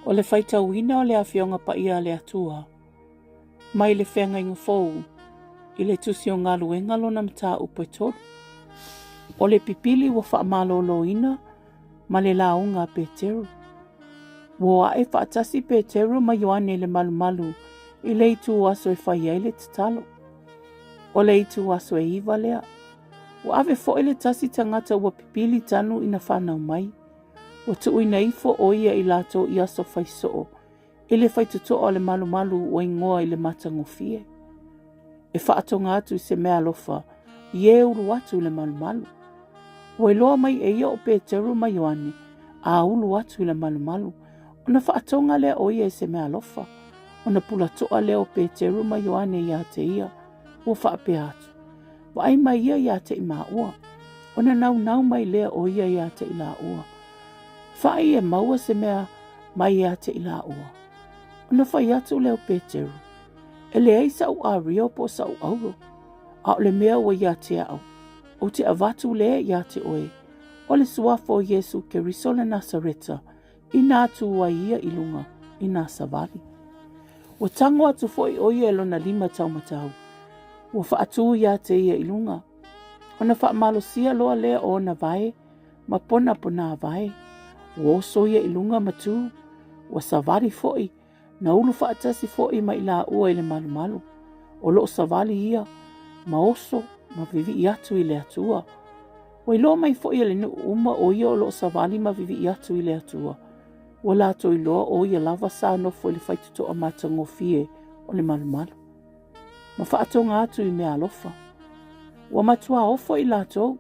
O le faitauina o le Afioga Paia a le Atua mai le Feagaiga Fou i le Tusi o Galuega lona mataupu e 3. O le pipili ua faamaloloina ma le lauga a Peteru. Ua o ae faatasi Peteru ma Ioane i le malumalu i le itu aso e fai ai le tatalo. O le itu aso e 9 lea. Ua ave foi le tasi tagata ua pipili talu ina fanau mai. Ua tuuina ifo ʻo ia i latou i aso fai soo i le faitotoa o le malumalu ua igoa i le matagofie. E faatoga atu i se meaalofa i e ulu atu i le malumalu. Ua iloa mai e ia o Peteru ma Ioane a ulu atu i le malumalu, ona faatoga lea o ia i se meaalofa, ona pulatoa lea o Peteru ma Ioane iā te ia, ua faapea atu, Vaai mai ia iā te i māua, ona naunau mai lea o ia iā te i lāua. Whai e maua se mea mai iā te i lāua. Ona fai atu lea o Peteru, E leai saʻu ʻārio po o saʻu ʻauro, a o le mea ua iā te aʻu, ou te avatu lea iā te ʻoe, o le suafa o Iesū Keriso le Nasareta, inā tū ai ia i lunga i nā savali. Ua tango atu foi ʻo ia i lona lima taumatau, ua faatū iā te ia i lunga, ona faamalosia loa lea o ona vae ma pona ponāvae, ua oso ia i lunga ma tū, ua savali foi, na ulu faatasi foi ma i lāua i le malumalu. O loo savali ia ma oso ma vivii atu i le Atua. Ua iloa mai foi e le nuu uma o ia o loo savali ma vivii atu i le Atua. Ua latou iloa o ia lava sa nofo i le faitotoa matagofie o le malumalu. Ma faatoga atu i mea alofa. Ua matuā ofo i latou.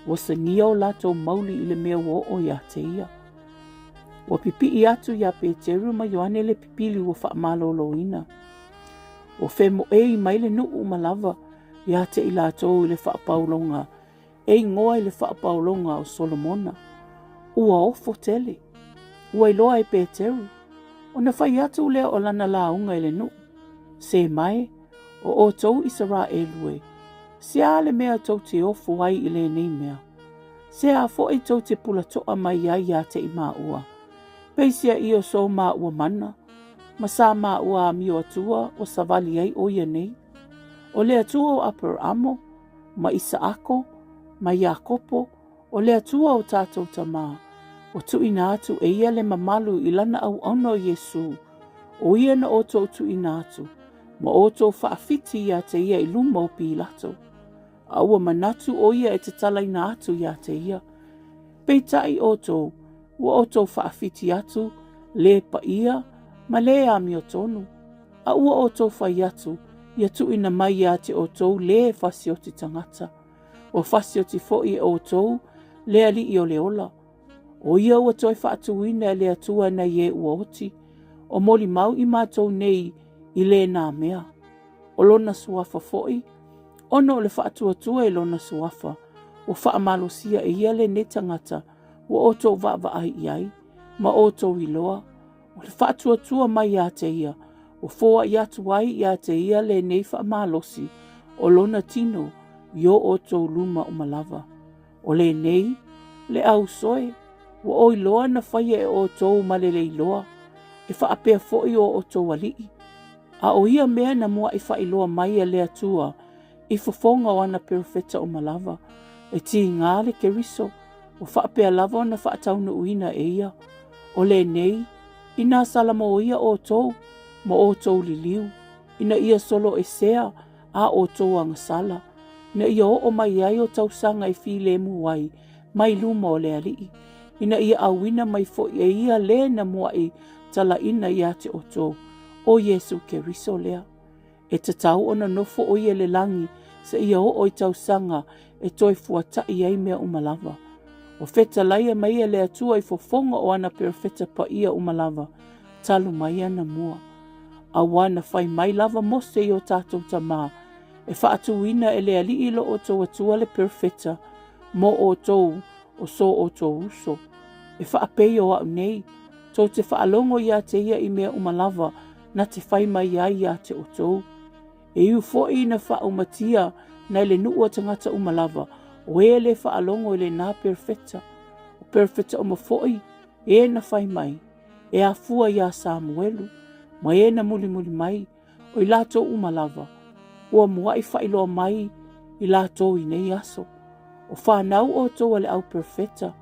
Ua sagia o latou mauli i le mea ua oo iā te ia. Ua pipii atu iā Peteru ma Ioane le pipili ua faamaloloina. Ua femoei mai le nuu uma lava iā te i latou i le faapauloga e igoa i le faapaologa o Solomona. Ua ofo tele. Ua iloa e Peteru, ona fai atu lea o lana lauga i le nuu, Se mae, o outou Isaraelu e, se a le mea tou te ofo ai i lenei mea? Se a foi tou te pulatoa mai ai iā te i māua? Peisia ia o so māua mana, ma sa māua amio atua ua savali ai ʻo ia nei. O le Atua o Aperamo, ma ʻIsaʻako, ma Iakopo, o le Atua o tātou tamā, ua tuuina atu e ia le mamalu i lana auauna o Iesū, o ia na outou tuuina atu, ma outou faawhiti iā te ia i luma o Pilato. A ua manatu o ia e tatalaina atu iā te ia. Peitai outou, ua outou faawhiti atu, lē paia, ma lē amiotonu. A ua outou fai atu, ia tuuina mai iā te outou lē fasioti tagata. Ua fasioti foi e outou le Alii o le ola. O ia ua toe faatūina e le Atua nai e ua oti, o molimau i matou nei i lēnā mea. O lona suafa foi, ona o le faatuatua i lona suafa, ua faamalosia e ia lenei tagata ua outou vaavaai i ai, ma outou iloa, O le faatuatua mai iā te ia, ua foai atu ai iā te ia lenei faamalosi o lona tino i o outou luma uma lava. O lenei, le ausoe, ua oi loa na faia e outou ma le leiloa, e faapea foi o outou alii. A o ia mea na muaʻi faailoa mai e le Atua i fofoga o ana perofeta uma lava, e tīgā le Keriso, ua faapea lava ona faataunuuina e ia, o lenei, inā salamoia outou ma outou liliu, ina ia soloesea a outou agasala, ina ia oo mai ai o tausaga e filemu ai mai luma o le Alii, ina ia auina mai foi e ia lē na muaʻi talaina iā te outou, o Iesū Keriso lea. E tatau ona nofo ʻo ia i le lagi seia oo i tausaga e toe fuataʻi ai mea uma lava. Ua fetalaia mai e le Atua i fofoga o ana perofeta paia uma lava, talu mai ana mua. Auā na fai mai lava Mose i o tātou tamā, e faatūina e le Alii lo outou Atua le perofeta mo outou o so outou uso, e faapei o aʻu nei, tou te faalogo iā te ia i mea uma lava na te fai mai ai iā te outou. E iu foi ina faaumatia nai le nuu a tagata uma lava, o e le faalogo i lenā perofeta, o perofeta uma foi e na fai mai. e afua iā Samuelu ma e na mulimuli mai, o i latou uma lava, ua muaʻi faailoa mai i latou i nei aso. O fanau outou a le au perofeta,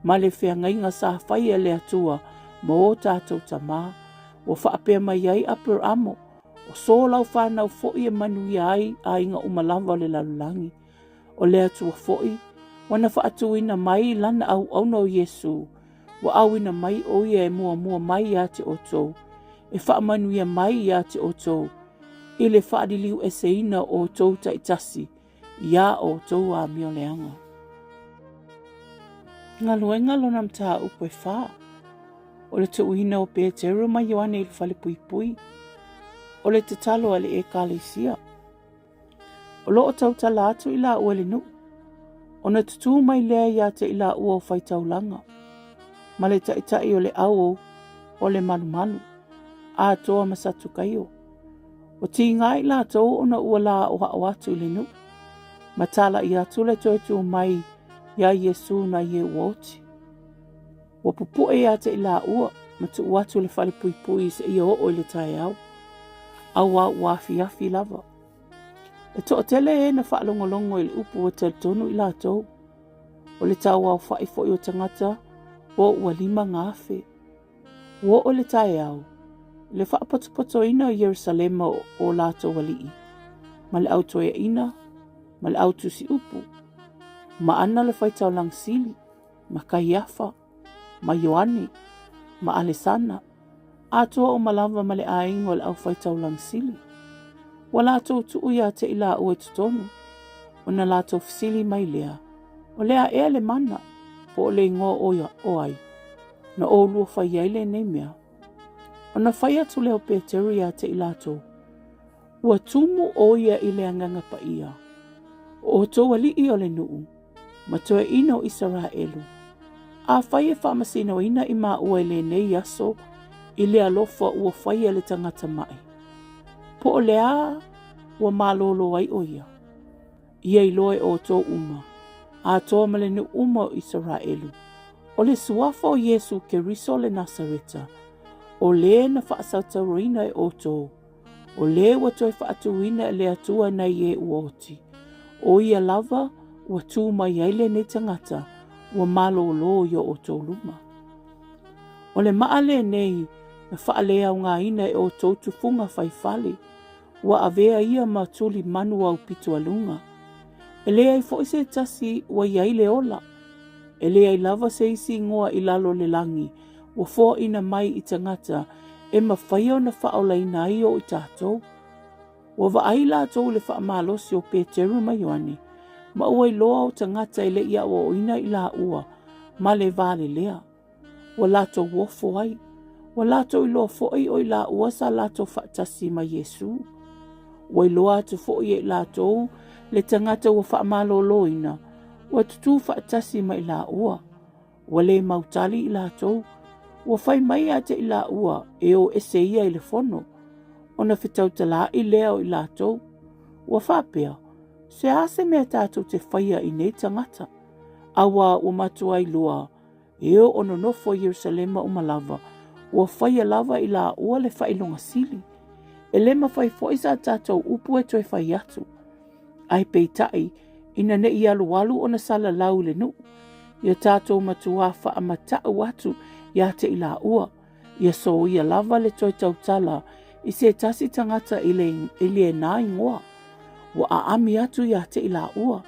ma le feagaiga sa faia e le Atua ma o tatou tamā, ua faapea mai ai Aperamo, O so lau fanau foi e manuia ai aiga uma lava o le lalolagi. O le Atua foi, ua na faatuina mai lana auauna o Iesū, ua auina mai ʻo ia e muamua mai iā te ʻoutou, e faamanuia mai iā te ʻoutou, i le faaliliueseina o ʻoutou taitasi iā ʻoutou amio leaga. Galuega lona mataupu e fā, o le tuuina o Peteru ma Ioane i le falepuipui, o le tatalo a le Ekalesia. O lo o tautala atu i laua i le nuu, ona tutū mai lea iā te i laua o Faitaulaga, ma le taitai o le au o le malumalu, atoa ma Satukaio. Ua tīgā i latou ona ua la aʻoaʻo atu i le nuu, ma talaʻi atu le toe tū mai iā Iesū nai e ua oti. Ua pupuʻe iā te i laua ma tuu atu le falepuipui seia oo i le taeao, auā ua afiafi lava. E toatele e na faalogologo i le upu ua talitonu i latou. O le tauaofaʻi foi o tagata po ua 5,000. Ua oo le taeao, i le faapotopotoina o Ierusalema o latou alii, ma le au toeaina, ma le au tusiupu, ma Ana le faitaulaga sili, ma Kaiafa, ma Ioane, ma Alesana, atoa uma lava ma le aiga o le aufaitaulaga sili. Ua latou tuu iā te i laua i totonu, ona latou fesili mai lea, O le a ea le mana, po o le igoa o ai, na ʻolua fai ai lenei mea? Ona fai atu lea o Peteru iā te i latou, Ua tumu ʻo ia i le Agaga Paia, o ʻoutou aliʻi o le nuu, ma toeaina o Isaraelu, afai e faamasinoina i māua i lenei aso i le alofa ua faia le tagata maʻi, po o le a ua malōlō ai ʻo ia? Ia iloa e ʻoutou uma, atoa ma le nuu uma o Isaraelu, o le suafa o Iesū Keriso le Nasareta, o lē na faasautauroina e ʻoutou, O lē ua toe faatūina e le Atua nai e ua oti, ʻo ia lava ua tū mai ai lenei tagata ua malōlō i o ʻoutou luma. O le maʻa lenei na faaleaogaina e ʻoutou tufuga fai fale, ua avea ia ma tuli manu aupito a luga. E leai foi se tasi ua i ai le ola, e leai lava se isi igoa i lalo o le lagi ua foaina mai i tagata e mafai ona faaolaina ai o i tatou. Ua vaai latou i le faamalosi o Peteru ma Ioane, ma ua iloa o tagata e le i aʻoaʻoina i laua ma le valelea. Ua latou ofo ai. Ua latou iloa foi o i laua sa latou faatasi ma Iesū. Ua iloa atu foi e i latou le tagata ua faamalōlōina, ua tutū faatasi ma i laua. Ua le mautali i latou, ua fai mai ia te i laua e o ese ia i le fono, ona fetautalaʻi lea o i latou. Ua faapea, Se a se mea tatou te faia i nei tagata? Auā ua matua iloa e o o nonofo i Ierusalema uma lava, ua faia lava i laua le faailoga sili. E le mafai foi sa tatou upu e toe fai atu. Ae peitai, ina ne i alualu ona salalau i le nuu, ia tatou matuā faamataʻu atu iā te i laua, ia soia lava le toe tautala i se tasi tagata i le i lēnā igoa. Ua aami atu iā te i laua.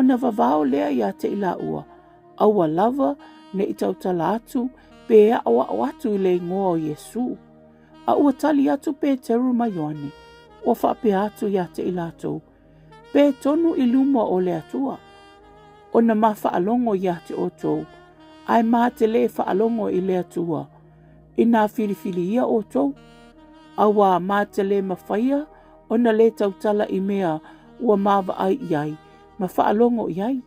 Ona vavao lea iā te i laua, aua lava ne i tautala atu pe aʻoaʻo atu i le igoa o Iesū. A ua tali atu Peteru ma Ioane, ua faapea atu iā te i latou, Pē tonu i luma o le Atua, ona ma faalogo iā te ʻoutou, ae ma te lē faalogo i le Atua, inā filifili ia ʻoutou. Auā ma te lē mafaia ona lē tautala i mea ua ma vaai i ai, ma faalogo i ai.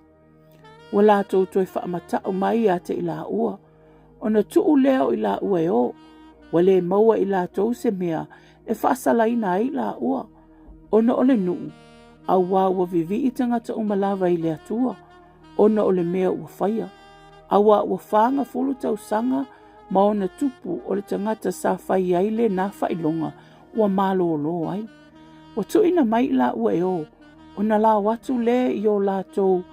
Ua latou toe faamataʻu mai iā te i laua, ona tuu lea o i laua e o, ua lē maua i latou se mea e faasalaina ai laua, ona o le nuu, auā ua vivii tagata uma lava i le Atua, ona o le mea ua faia, auā ua 40 tausaga ma ona tupu o le tagata sa fai ai lena faailoga ua malōlō ai. Ua tuuina mai i laua e o, ona lao atu lea i o latou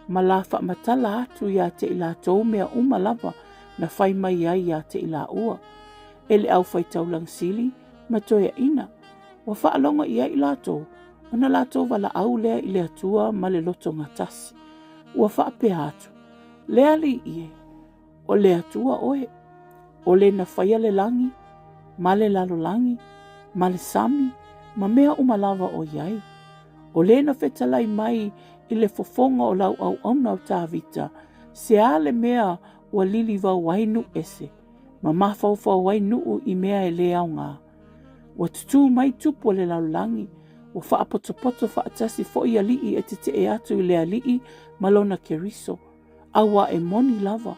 ma la faamatala atu ia te i latou mea uma lava na fai mai ai ia te i laua e le aufaitaulaga sili ma toeaiina. Ua faalogo i ai i latou, ona latou valaau lea i le Atua ma le lotogatasi. Ua faapea atu, Le Alii e, o le Atua oe, o le na faia le lagi, ma le lalolagi, ma le sami, ma mea uma lava o i ai. O le na fetalai mai i le fofoga o lau auauna o Tavita, se a le mea ua lilivau ai nuu ese, ma mafaufau ai nuu i mea e le aoga. Ua tutū mai tupu o le lalolagi, ua faapotopoto faatasi foi alii e tetee atu i le Alii ma lona Keriso, aua e moni lava,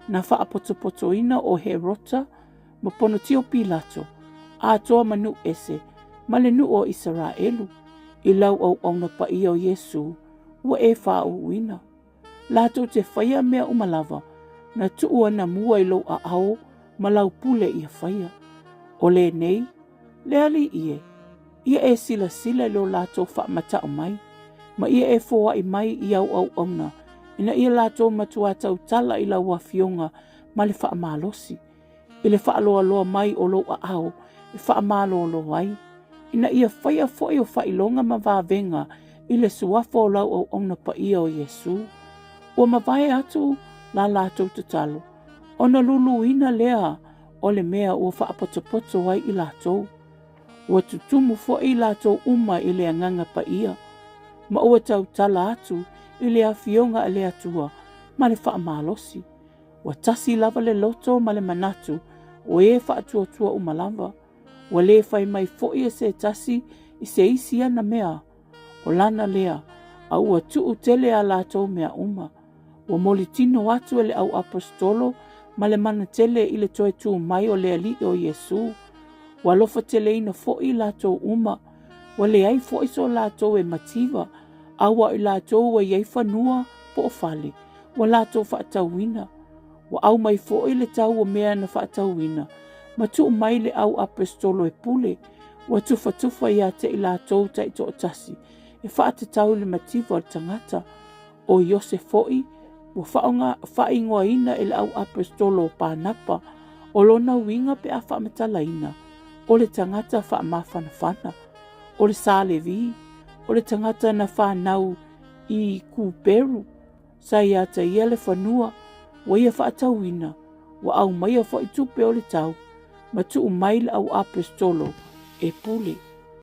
na faapotopotoina o Herota ma Ponotio Pilato, atoa ma nuu ese, ma le nuu o Isaraelu, i lau auauna paia o Iesu, ua e faauuina. Latou te faia mea uma lava, na tuu anamua i lou aao ma lau pule ia faia. O lenei, le Alii e, ia e silasila i lo latou faamata'o mai, ma ia e foai mai i au auauna, ina ia latou matuā tautala i lau Afioga ma le faamalosi, i le faaloaloa mai o lou aao e faamalōlō ai, ina ia faia foi o faailoga ma vavega i le suafa o lau auauna paia o Iesū. Ua mavae atu la latou tatalo, ona luluina lea o le mea ua faapotopoto ai i latou. Ua tutumu foi i latou uma i le Agaga Paia, ma ua tautala atu i le Afioga a le Atua ma le faamalosi. Ua tasi lava le loto ma le manatu o e faatuatua uma lava. Ua le fai mai foi e se tasi i se isi ana mea, o lana lea, a ua tuu tele a latou mea uma. Ua molitino atu e le au aposetolo ma le mana tele i le toe tu mai o le Alii o Iesū. Ua alofa teleina foi i latou uma, ua leai foi so latou e mativa, a ua o i latou ua i ai fanua po o fale, ua latou faatauina. Ua aumai foi le tau o mea na faatauina, ma tuu mai le au aposetolo e pule, ua tufatufa ia te i latou taitoatasi, e faatatau i le mativa o le tagata. O Iose foi, ua faaigoaina e le au aposetolo o Panapa, o lona uiga pe a faamatalaina, o le tagata faamafanafana, o le sa Levi, o le tagata na fanau i Kuperu, sa ia te ia le fanua, ua ia faatauina, ua aumaia foi tupe o le tau, ma tuu mai le au aposetolo e pule.